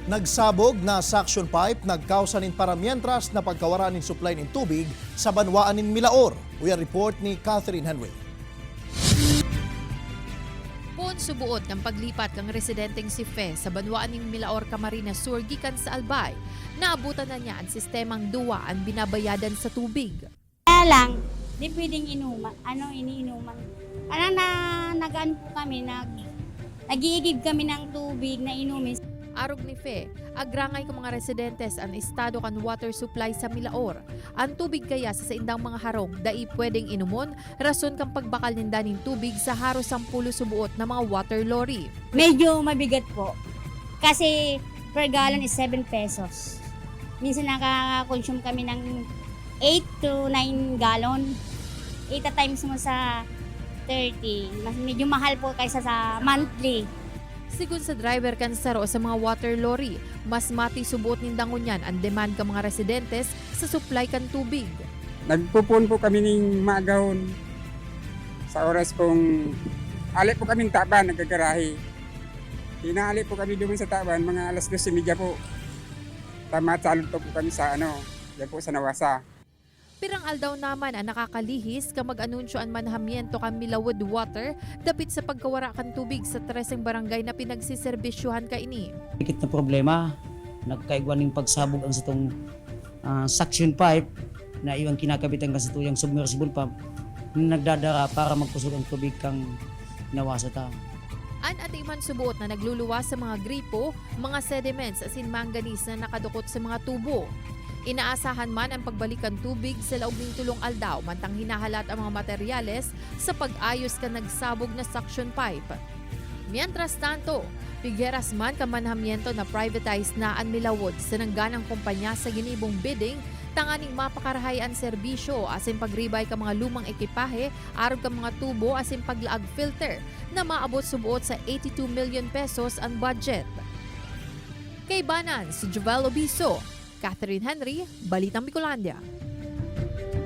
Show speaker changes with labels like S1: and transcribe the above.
S1: Nagsabog na suction pipe nagkausa nin paramientras na pagkawara nin supply nin tubig sa banwaan nin Milaor. Uya report ni Catherine Henry.
S2: Poon subuot ng paglipat kang residenteng si Fe sa banwaan ng Milaor, Camarines Sur gikan sa Albay. Naabutan na niya ang sistemang duwa ang binabayadan sa tubig.
S3: Kaya lang, di pwedeng inuman. Ano, iniinuman. Ano na, nag-ano po kami, nag-iigib kami ng tubig na inumin.
S2: Arog ni Fe, agrangay kang mga residentes ang estado kan water supply sa Milaor. Ang tubig kaya sa saindang mga harong dai pwedeng inumon, rason kang pagbakal ninda nin tubig sa haros 10 subuot na mga water lorry.
S3: Medyo mabigat po. Kasi per gallon is 7 pesos. Minsan nakaka-consume kami ng 8 to 9 gallon. 8 times mo sa 30. Mas medyo mahal po kaysa sa monthly.
S2: Sigun sa driver kan saro sa mga water lorry, mas mati subuot nindang ngunyan ang demand ka mga residentes sa supply kan tubig.
S4: Nagpupun po kami ng maagahon sa oras pong ali po kaming taban, nagagarahe. Hinaali po kami doon sa taban, mga alas 12:30 po. Tama, salot po kami sa ano, yan po sa Nawasa.
S2: Pirang aldaw naman ang nakakalihis ka mag-anunsyo ang manhamiento kan Milawod Water dapit sa pagkawara kan tubig sa treseng barangay na pinagsiserbisyuhan kaini.
S5: Dikit na problema, nagkaigwan ng pagsabog ang satong suction pipe na iyong kinakabitan kan satuyang submersible pump na nagdadara para magkusog ang tubig kang nawasa ta.
S2: An atiman subuot na nagluluwa sa mga gripo, mga sediments asin manganese na nakadukot sa mga tubo. Inaasahan man ang pagbalikan tubig sa laog ning 3 aldaw mantang hinahalat ang mga materyales sa pag-ayos kan nagsabog na suction pipe. Mientras tanto, pigyeras man ka manhamiento na privatized na ang Milawod sa nangganang kumpanya sa ginibong bidding tanganing mapakarahay ang serbisyo asin pagribay ka mga lumang ekipahe arog ka mga tubo asin paglaag filter na maabot subuot sa 82 million pesos ang budget. Kay Banan, si Jovel Obiso, Catherine Henry, Balitang Bicolandia.